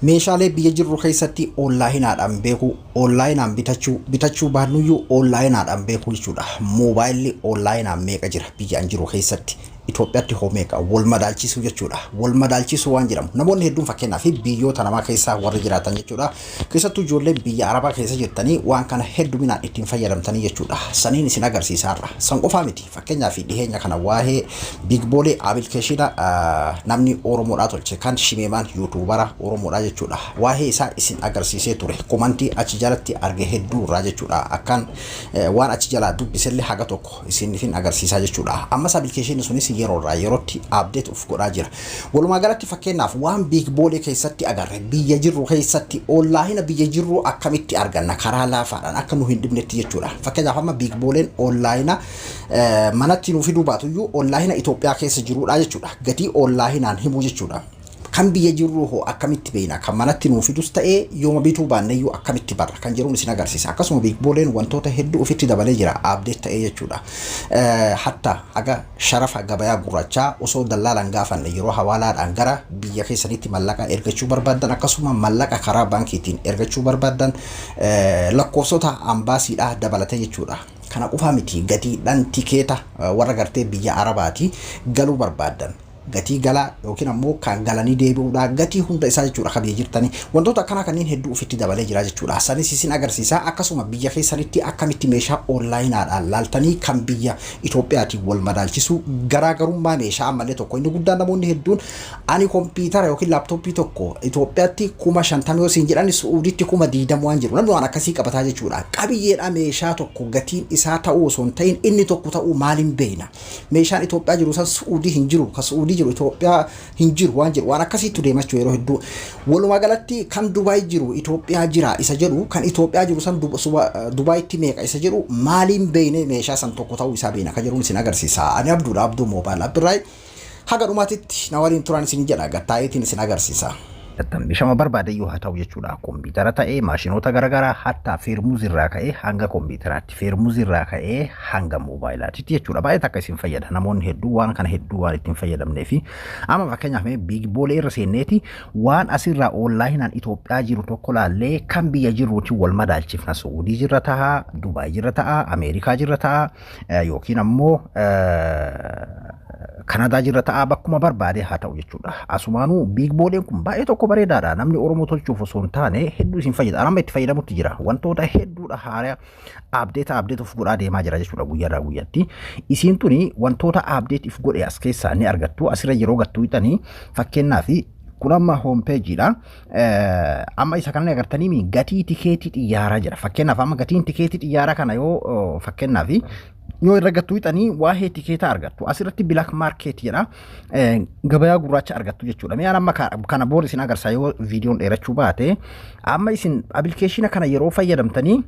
Meeshaalee biyya jirru keessatti onlaayinaadhaan beekuu, onlaayinaan bitachuu, bitachuu baannuyyuu onlaayinaadhaan beekuu jechuudha. Moobaayilli onlaayinaan meeqa jira biyya an jiru keessatti? Itoophiyaatti hoo meeqa? Wal madaalchisuu jechuudha. Wal madaalchisuu waan jedhamu. Namoonni hedduun fakkeenyaaf biyyoota namaa keessaa warri jiraatan jechuudha. Keessattuu ijoolleen biyya Arabaa keessa jirtanii waan kana hedduminaan ittiin fayyadamtanii jechuudha. Saniin isin agarsiisa har'a. San qofaa miti. Fakkeenyaaf dhiheenya kana waa'ee Big Boolee aabilkeeshina namni Oromoodhaa tolche kan Shimeemaan yuutuubara Oromoodhaa jechuudha. Waa'ee isaa isin agarsiisee ture. Komantii achi jalatti arge hedduu irraa jechuudha. Akkaan waan achi jalaa dubbisellee haga tokko isinifin agarsiisaa jechuudha. Ammas aabilkeeshinni sunis yeroo irraa yerootti update of godhaa jira. Walumaa galatti fakkeenyaaf waan Big Boolee keessatti agarre biyya jirru keessatti onlaayina biyya jirru akkamitti arganna karaa laafaadhaan akka nu hin dhibnetti jechuudha. Fakkeenyaaf amma Big Booleen onlaayina manatti nu fiduu baatuyyuu onlaayina Itoophiyaa keessa jiruudha jechuudha. Gatii onlaayinaan himuu jechuudha. Kan biyya jirru hoo akkamitti beekna? Kan manatti nuu fidus ta'ee yooma bituu baanneyyuu akkamitti barra? Kan jedhuun isin agarsiisa. Akkasuma Big Booleen wantoota hedduu ofitti dabalee jira. Update ta'ee jechuudha. Hatta haga sharafa gabayaa gurraachaa osoo dallaalaan gaafanne yeroo hawaalaadhaan gara biyya keessanitti mallaqa ergachuu barbaaddan, akkasuma mallaqa karaa baankiitiin ergachuu barbaaddan, lakkoofsota ambaasiidhaa dabalatee jechuudha. Kana qofaa miti, gatiidhaan tikeeta warra gartee biyya Arabaati galuu barbaaddan, gatii galaa yookiin ammoo kan galanii deebi'uudha, gatii hunda isaa jechuudha. Kan biyya jirtanii wantoota akkanaa kanneen hedduu ofitti dabalee jira jechuudha. Sanis isin agarsiisa. Akkasuma biyya keessanitti akkamitti meeshaa onlaayinaadhaan laaltanii kan biyya Itoophiyaatiin wal madaalchisuu, garaagarummaa meeshaa. Ammallee tokko inni guddaan, namoonni hedduun ani kompiitara yookiin laaptooppii tokko Itoophiyaatti 50,000 yoo siin jedhan Su'uuditti 20,000 waan jiru, namni waan akkasii qabataa jechuudha. Qabiyyeedha meeshaa tokko gatiin isaa ta'uu osoo hin ta'in inni tokko ta'uu maaliin beekna? Meeshaan Itoophiyaa jiru san Su'uudii hin jiru, kan Su'uudii jiru Itoophiyaa hin jiru waan jedhu, waan akkasiitu deemachuu yeroo hedduu. Walumaa galatti kan Dubaay jiru Itoophiyaa jira isa jedhu, kan Itoophiyaa jiru san Dubaayitti meeqa isa jedhu maaliin beekne meeshaa san tokko ta'uu isaa beekna kan jedhuun isin agarsiisa. Ani Abduudha, Abduu Moobaayil Abbirraay. Haga dhumaatitti na waliin turan isin jedha, gattaa'iitiin isin agarsiisa. Bishama barbaade iyyuu haa ta'u jechuudha. Kompiitara ta'ee, maashinoota garaagaraa, hattaa feermuuzii irraa ka'ee hanga kompiitaraatti, feermuuzii irraa ka'ee hanga moobaayilaatitti jechuudha. Baay'ee takka isin fayyada. Namoonni hedduu waan kana hedduu waan ittiin fayyadamnee fi amma fakkeenyaaf mee Big Boolee irra seenneeti waan asirraa onlaayinaan Itoophiyaa jiru tokko laallee kan biyya jirruuti wal madaalchifna. Suudii jirra ta'a, Dubaay jirra ta'a, Ameerikaa jirra ta'a, yookiin ammoo Kanadaa jirra ta'a, bakkuma barbaade haa ta'u jechuudha. Asumaanuu Big Booleen kun baay'ee tokko bareedaadha. Namni Oromoo tolchuuf osoo hin taane hedduu isin fayyada. Amma itti fayyadamutti jira. Wantoota hedduudha haaraa update update of godhaa deemaa jira jechuudha guyyaarraa guyyaatti. Isiin tuni wantoota update if godhe as keessaa ni argattu. Asirra yeroo gattuu hixanii fakkeenyaaf kun amma home page dha. Amma isa kana agartanii gatii tikeetii xiyyaaraa jira. Fakkeenyaaf amma gatiin tikeetii xiyyaaraa kana yoo fakkeenyaaf yoo irra gattuu hixanii waa'ee tikeetaa argattu. Asirratti black market jedha. Gabayaa gurraacha argattu jechuudha. Mi'aan amma kana booda isin agarsiisa yoo viidiyoon dheerachuu baate. Amma isin appilikeeshina kana yeroo fayyadamtanii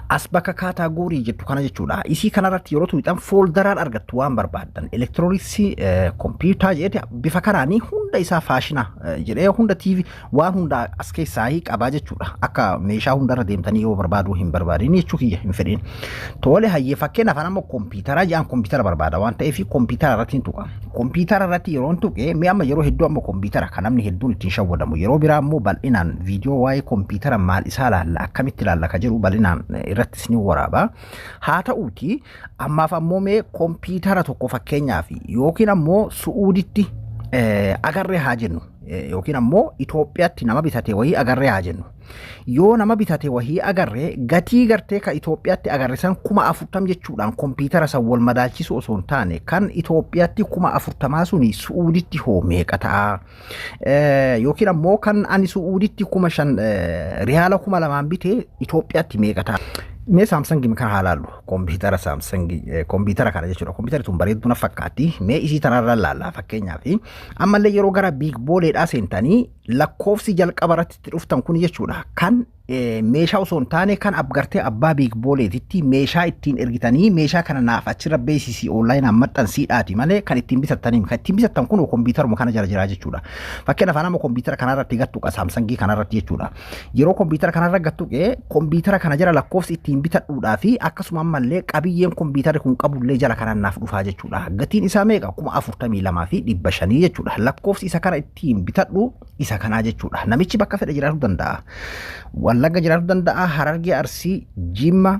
as bakka category jettu kana jechuudha. Isii kanarratti yeroo tuqxan fooldaraan argattu waan barbaaddan. Elektirooniksii, kompiitaa jedhee bifa kanaanii hunda isaa, faashina jedhee hunda, TV, waan hunda as keessaa qabaa jechuudha. Akka meeshaa hundarra deemtanii yoo barbaaduu hin barbaadin jechuu kiyya hin fedhin. Tole, hayyee, fakkeenyaaf amma kompiitara jedhan, kompiitara barbaada waan ta'eef kompiitara irratti hin tuqa. Kompiitara irratti yeroo hin tuqe, mee amma yeroo hedduu amma kompiitara kan namni hedduun ittiin shawwadamu, yeroo biraa immoo bal'inaan viidiyoo waa'ee kompiitara maal isaa laalla, akkamitti laalla ka jedhu bal'inaan irratti isin waraaba. Haa ta'uuti ammaaf ammoo mee kompiitara tokko fakkeenyaaf yookiin ammoo Su'uuditti agarree haa jennu, yookiin ammoo Itoophiyaatti nama bitate wayii agarree haa jennu. Yoo nama bitate wayii agarree, gatii gartee ka Itoophiyaatti agarre san 40,000 jechuudhaan kompiitara san wal madaalchisu osoo hin taane, kan Itoophiyaatti 40,000 suni Su'uuditti hoo meeqa ta'a? Yookiin ammoo kan ani Su'uuditti 5,000, riyaala 2,000 bite Itoophiyaatti meeqa ta'a? Mee Saamsangii kana haa laallu. Kompiitara Saamsangii, kompiitara kana jechuudha. Kompiitarri tun bareedduu na fakkaatti. Mee isii tanarra laalla fakkeenyaaf. Ammallee yeroo gara Big Booleedhaa seentanii lakkoofsi jalqaba irratti itti dhuftan kun jechuudha. Kan Meeshaa osoo hin taane kan abgartee abbaa Big Booleetitti meeshaa ittiin ergitanii meeshaa kana naaf achirra beeksisii onlaayinaan maxxansiidhaati malee kan ittiin bitattanii kan ittiin bitattan kun kompiitaruma kana jala jira jechuudha. Fakkeenyaaf amma kompiitara kanarratti gattu Samsungii kanarratti jechuudha. Yeroo kompiitara kanarra gattu kompiitara kana jala lakkoofsi ittiin bitadhuudhaa fi akkasuma ammallee qabiyyeen kompiitarri kun qabullee jala kanaan naaf dhufaa jechuudha. Gatiin isaa meeqa? 42,500 jechuudha. Lakkoofsi isa kana ittiin bitadhu isa kanaa jechuudha. Namichi bakka fedhe jiraachuu danda'a. Wallagga jiraachuu danda'a, Harargee, Arsii, Jimma,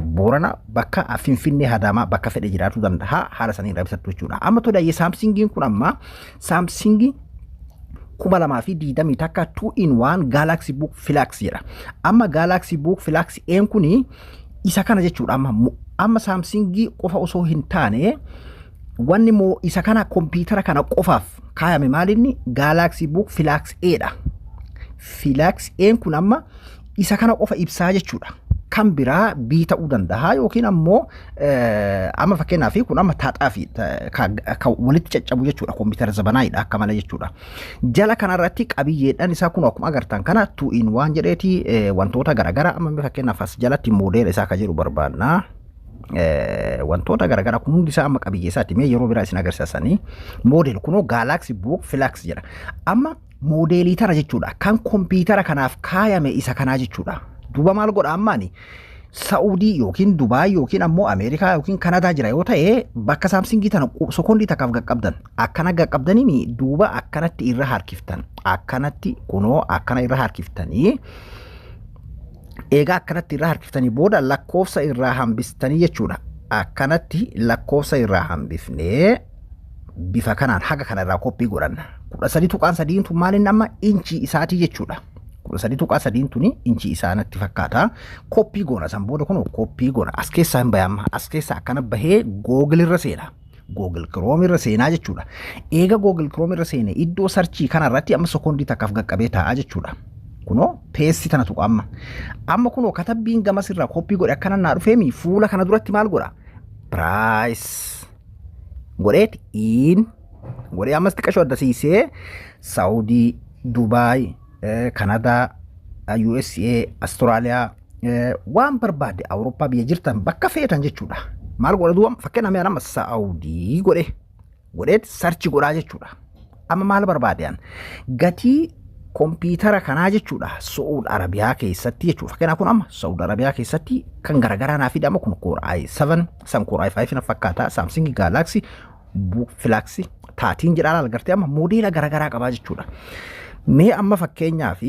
Boorana, bakka Finfinnee, Adaamaa bakka fedhe jiraachuu danda'a. Haala sanii irraa bitattu jechuudha. Amma tole, Samsungiin kun amma Samsungii 2021 2 in 1 Galaxy Book Flex jedha. Amma Galaxy Book Flex een kuni isa kana jechuudha. Amma Samsungii qofa osoo hin taane, wanni moo isa kana kompiitara kana qofaaf kaayame maalinni Galaxy Book Flex A dha. Flex A kun amma isa kana qofa ibsaa jechuudha. Kan biraa B ta'uu danda'a yookiin ammoo amma fakkeenyaaf kun amma taaxaa fi kan walitti caccabu jechuudha. Kompiitara zabanaayidha akka malee jechuudha. Jala kanarratti qabiyyeedhaan isaa kun akkuma agartan kana two in one jedheeti wantoota garaagaraa. Amma fakkeenyaaf as jalatti moodeela isaa akka jedhu barbaadna. Wantoota garaagaraa kun hundi isaa amma qabiyyee isaati, mee yeroo biraa isin agarsiisanii. Model kunoo Galaxy Book Flex jedha. Amma moodeelii tana jechuudha, kan kompiitara kanaaf kaayame isa kanaa jechuudha. Duuba maal godha? Ammaani Saa'udii yookiin Dubaay yookiin ammoo Ameerikaa yookiin Kanadaa jira yoo ta'e, bakka Samsungii tana sekoondii takkaaf qaqqabdan, akkana qaqqabdanii, duuba akkanatti irra harkiftan, akkanatti kunoo akkana irra harkiftanii, eegaa akkanatti irraa harkiftanii booda lakkoofsa irraa hambistanii jechuudha. Akkanatti lakkoofsa irraa hambifnee bifa kanaan haga kana irraa koppii godhanna. 13.3 tun maaliin amma inchii isaatii jechuudha. 13.3 tuni inchii isaa natti fakkaata. Koppii goona, san booda kun koppii goona. As keessaa hin bayamma. As keessaa akkana bahee Google irra seena. Google Chrome irra seenaa jechuudha. Eega Google Chrome irra seene, iddoo searchii kanarratti amma sekoondii takkaaf qaqqabee taa'aa jechuudha. Kunoo paste tana tuqa amma. Amma kunoo katabbiin gamas irraa koppii godhe akkana naa dhufeemi, fuula kana duratti maal godha? Price godheet in godhee ammas xiqqashoo adda siisee Saawudii, Dubaay, Kanadaa, USA, Austraaliyaa, waan barbaadde, Awurooppaa biyya jirtan bakka feetan jechuudha. Maal godha duuba? Fakkeenyaaf amma Saawudii godhe godheet search godhaa jechuudha. Amma maal barbaade? An gatii kompiitara kanaa jechuudha, Su'uud Arabiyaa keessatti jechuudha. Fakkeenyaaf kun amma Su'uud Arabiyaa keessatti kan garaagaraa naa fidama. Kun Core i7 san Core i5 na fakkaata. Samsung Galaxy Book Flex 13 jedhaa agartee, amma moodeela garaagaraa qabaa jechuudha. Mee amma fakkeenyaaf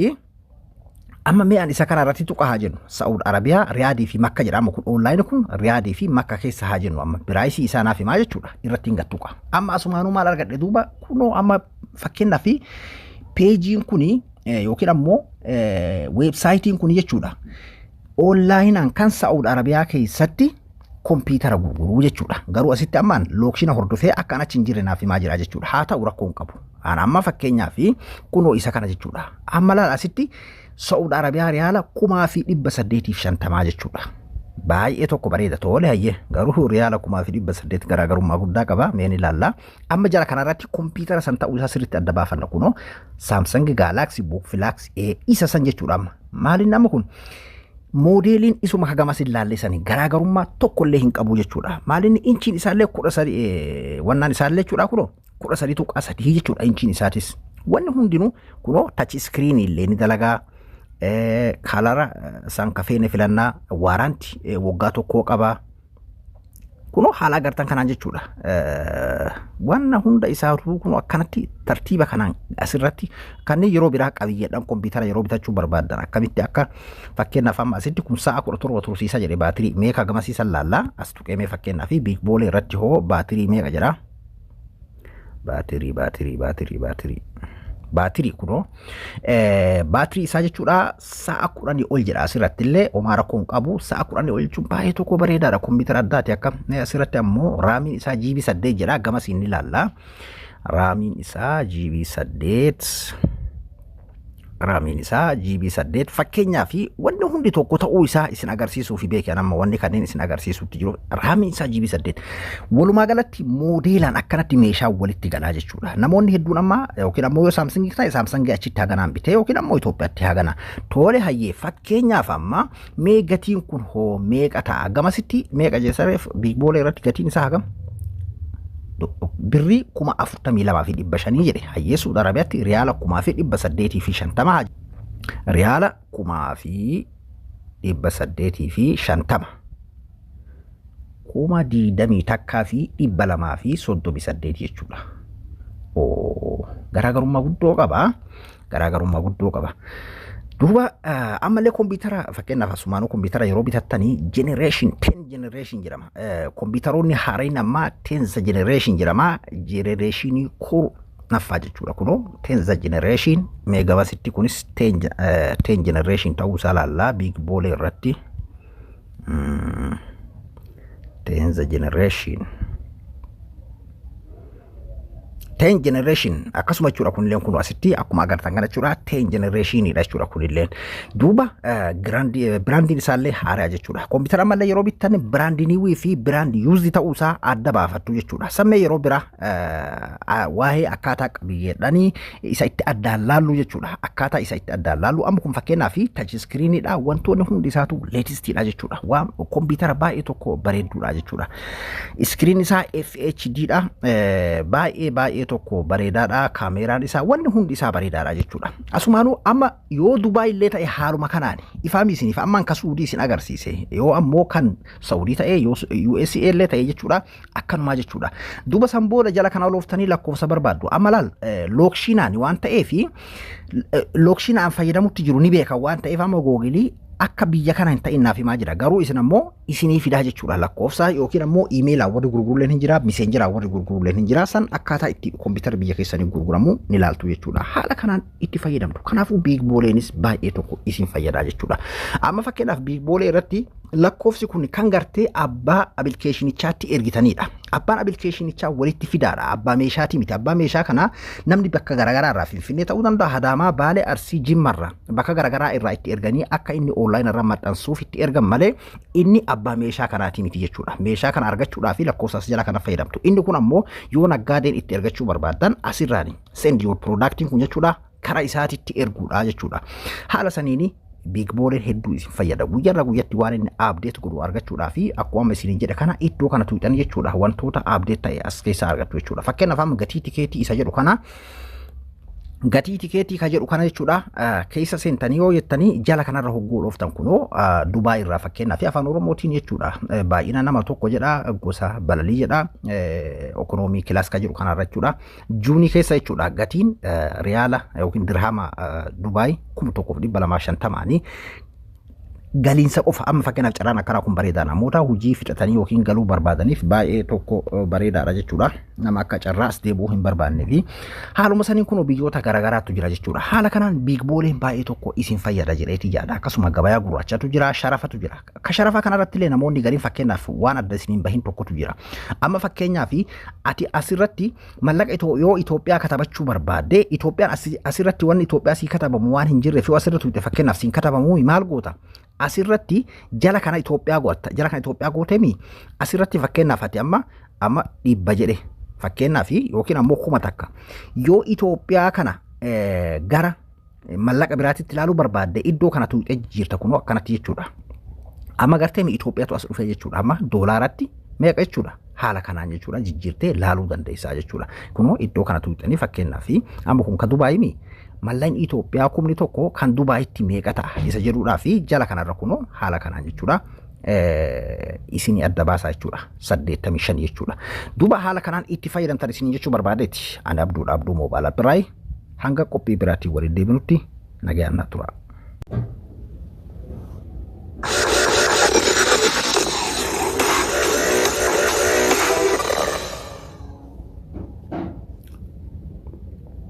amma mee an isa kana irratti tuqa haa jennu. Saa'ud Arabiyaa, Riyaadii fi Makka jedhama. Kun onlaayinii kun Riyaadii fi Makka keessa haa jennu. Amma priceii isaa naaf himaa jechuudha, irratti hin gattuqa. Amma asumaanuu maal argadhe duuba? Kunoo amma fakkeenyaaf peejiin kuni yookiin ammoo weebsaayitiin kuni jechuudha, onlaayinaan kan Saa'ud Arabiyaa keessatti kompiitara gurguruu jechuudha. Garuu asitti ammaan locationa hordofee akka an achi hin jirre naaf himaa jira jechuudha. Haa ta'u, rakkoo hin qabu. An amma fakkeenyaaf kunoo isa kana jechuudha. Amma laal, asitti Saa'ud Arabiyaa riyaala 1850 jechuudha. Baay'ee tokko bareeda, tole, hayyee. Garuu riyaala 1800 garaagarummaa guddaa qaba, meen ilaalla. Amma jala kanarratti kompiitara san ta'uu isaa sirriitti adda baafanna. Kunoo Samsung Galaxy Book Flex A isa san jechuudha amma. Maaliin amma kun moodeeliin isuma hagamas ilaallee garaagarummaa tokkollee hin qabu jechuudha. Maaliin inchiin isaallee 13, wannaan isaallee jechuudha, kunoo 13.3 jechuudha inchiin isaatis. Wanni hundinuu kunoo touch screenii illee ni dalagaa. Colora isaan kafeene filannaa, warranty waggaa tokkoo qabaa. Kunoo haala agartan kanaan jechuudha. Wanna hunda isaa kunoo akkanatti tartiiba kanaan asirratti kanneen yeroo biraa qabiyyeedhaan kompiitara yeroo bitachuu barbaaddan akkamitti akka fakkeenyaaf amma asitti kun sa'a 17 tursiisa jedhe. Baatirii meeqa gamasiisan laallaa as tuqee? Mee fakkeenyaaf Big Boolee irratti hoo baatirii meeqa jedha? Baatirii, baatirii, baatirii, baatirii, baatirii, kunoo baatirii isaa jechuudha, sa'a 10 ol jedha. Asirratti illee homaa rakkoo hin qabu. Sa'a 10 ol jechuun baay'ee tokko bareedaadha. Kompiitara addaati akka. Asirratti ammoo RAMiin isaa GB 8 jedha, gamasiin ni ilaalla. RAMiin isaa GB 8. RAMiin isaa GB 8. Fakkeenyaa fi wanni hundi tokko ta'uu isaa isin agarsiisuu fi beekan amma wanni kanneen isin agarsiisutti jiru, RAMiin isaa GB 8. Walumaa galatti moodeelaan akkanatti meeshaa walitti galaa jechuudha. Namoonni hedduun amma yookiin ammoo yoo Samsungii ta'e, Samsungii achitti haganaan bitee yookiin ammoo Itoophiyaatti hagana. Tole, hayyee, fakkeenyaaf amma mee gatiin kun hoo meeqa ta'a? Gamasitti meeqa jeessareef Big Boolee irratti gatiin isaa hagam? Birrii 42,500 jedhe. Hayyee, Suudi Arabiyaatti riyaala 1850, riyaala 1850, 21,238 jechuudha. Garaagarummaa guddoo qaba. Garaagarummaa guddoo qaba. Duuba ammallee kompiitara, fakkeenyaaf asumaanuu kompiitara yeroo bitattanii generation 10 generation jedhama. Kompiitaroonni haareen ammaa 10th generation jedhama. Generationii 10ffaa jechuudha kunoo 10th generation. Meegabasitti kunis 10 generation ta'uu isaa laallaa Big Boolee irratti. 10th generation. 10 generation akkasuma jechuudha. Kunilleen kun asitti akkuma agartan kana jechuudha, 10 generationidha jechuudha kunilleen. Duuba brandiin isaallee haaraa jechuudha. Kompiitara ammallee yeroo bittan brand newii fi brand used ta'uu isaa adda baafattu jechuudha. Sammee yeroo biraa waa'ee akkaataa qabiyyeedhaanii isa itti addaan laallu jechuudha. Akkaataa isa itti addaan laallu. Amma kun fakkeenyaa fi touch screeniidha. Wantoonni hundi isaatu latestiidha jechuudha. Waan kompiitara baay'ee tokko bareedduudha jechuudha. Screen isaa FHD dha. Baay'ee baay'ee tokko bareedaadha. Kaameeraan isaa, wanni hundi isaa bareedaadha jechuudha. Asumaanuu amma yoo Dubaay illee ta'e haaluma kanaan ifaami isiniif ammaan ka Suudii isin agarsiise, yoo ammoo kan Saudii ta'e, yoo USA illee ta'e jechuudha, akkanumaa jechuudha. Duuba san booda jala kana olooftanii lakkoofsa barbaaddu. Amma laal, locationnaan waan ta'eefi locationnaan fayyadamutti jiru ni beeka waan ta'eef, amma Googleii akka biyya kana hin ta'in naaf himaa jira. Garuu isin ammoo isinii fidaa jechuudha lakkoofsa, yookiin ammoo iimeelaan warri gurgurulleen hin jira, Messengeraan warri gurgurulleen hin jira. San akkaataa itti kompiitara biyya keessanii gurguramu ni laaltu jechuudha. Haala kanaan itti fayyadamtu. Kanaafuu Big Booleenis baay'ee tokko isin fayyadaa jechuudha. Amma fakkeenyaaf Big Boolee irratti lakkoofsi kun kan gartee abbaa applicationichaatti ergitanidha. Abbaan applicationichaa walitti fidaadha. Abbaa meeshaatii miti. Abbaa meeshaa kana namni bakka garaagaraa irraa, Finfinnee ta'uu danda'a, Hadaamaa, Baalee, Arsii, Jimmarraa, bakka garaagaraa irraa itti erganii akka inni online irra maxxansuuf itti ergan malee inni abbaa meeshaa kanaatii miti jechuudha. Meeshaa kana argachuudhaaf lakkoofsa as jala kana fayyadamtu. Inni kun ammoo yoo naggaadeen itti ergachuu barbaadan asirraani send your productiin kun jechuudha, karaa isaatitti erguudha jechuudha. Haala saniini Big Booleen hedduu isin fayyada. Guyyaarraa guyyatti waan inni update godhu argachuudhaa fi akkuma amma isiniin jedhe kana iddoo kana tuuxan jechuudha. Wantoota update ta'e as keessaa argattu jechuudha. Fakkeenyaaf amma gatii tikeetii isa jedhu kana, gatii tikeetii ka jedhu kana jechuudha, keessa seentanii yoo jettanii jala kanarra hogguu dhooftan, kunoo Dubaay irraa fakkeenyaaf afaan Oromootiin jechuudha, baay'ina nama tokko jedha, gosa balalii jedha, economy class ka jedhu kanarra jechuudha, Juunii keessa jechuudha, gatiin riyaala yookiin dirhama Dubaay 1250. Galiinsa qofa. Amma fakkeenyaaf carraan akkanaa kun bareedaa, namoota hojii fixatanii yookiin galuu barbaadaniif baay'ee tokko bareedaadha jechuudha. Nama akka carraa as deebi'uu hin barbaannee fi haaluma saniin kun biyyoota garaagaraatu jira jechuudha. Haala kanaan Big Booleen baay'ee tokko isin fayyada jedheeti yaada. Akkasuma gabayaa gurraachatu jira, sharafatu jira. Akka sharafa kanarratti illee namoonni gariin fakkeenyaaf waan adda isiniin bahin tokkotu jira. Amma fakkeenyaaf ati asirratti mallaqa yoo Itoophiyaa katabachuu barbaadde, Itoophiyaan asirratti wanni Itoophiyaa sii katabamu waan hin jirreef, yoo asirratti tuqxe fakkeenyaaf siin katabamu, maal goota? Asirratti jala kana Itoophiyaa gootta. Jala kana Itoophiyaa gootemi asirratti fakkeenyaaf ati amma 100 jedhe fakkeenyaaf, yookiin ammoo 1000, yoo Itoophiyaa kana gara mallaqa biraatitti ilaaluu barbaadde, iddoo kana tuqxee jijjiirta, kunoo akkanatti jechuudha. Amma gartee Itoophiyaatu as dhufe jechuudha. Amma doolaaratti meeqa jechuudha. Haala kanaan jechuudha jijjiirtee laaluu dandeessaa jechuudha. Kunoo iddoo kana tuqxanii fakkeenyaaf amma kun ka Dubaayimi, mallaqni Itoophiyaa 10,000 kan Dubaayitti meeqa ta'a isa jedhuudhaa fi jala kanarra kunoo haala kanaan jechuudha. Isinii adda baasaa jechuudha. 85 jechuudha. Duuba haala kanaan itti fayyadamtan isinii jechuu barbaadeeti. Ani Abduudha, Abduu Moobaala Biraay, hanga qophii biraatiin waliin deebinutti nagayaan na tura.